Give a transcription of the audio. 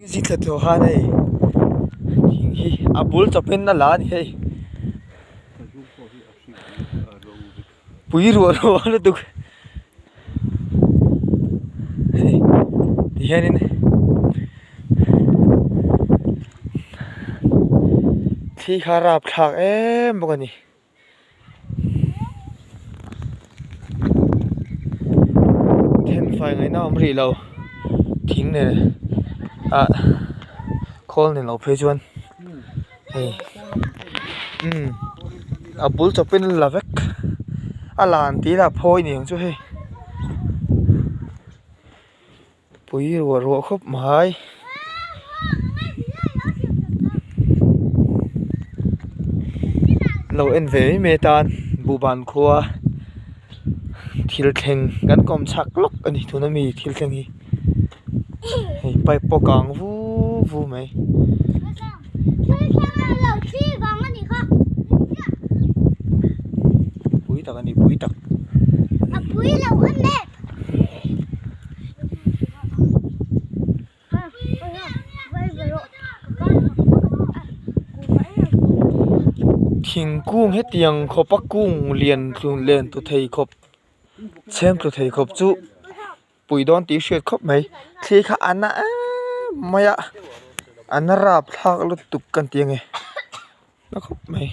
Zikthla tawh khan hei thing hi a bul chawpin a la a ni hei pui ruah ruah lutuk hei ti hianin thli kha a rapthlak em bawk a ni. Thenfai ngaihna a awm rih lo thing nen ah khawl nen loh phei chuan hei umm a bul chawpin a la vek a lan tih lah phawi ni ang chu hei pui ruah ruah khawp mai. Lo en ve mai mai atan Buhban khua thil thleng kan kawm chhak lawk a ni tuna mi thil thleng hi hei pipe pawh kang vu vu mai. Pui tak a ni pui tak. Thingkung hetiang khawpa kung lian tlun len tu thei khawp chhem tlu thei khawp chu pui dawn tih hriat khawp mai thli kha a na em mai a a na rapthlak lutuk kan ti ange na khawp mai.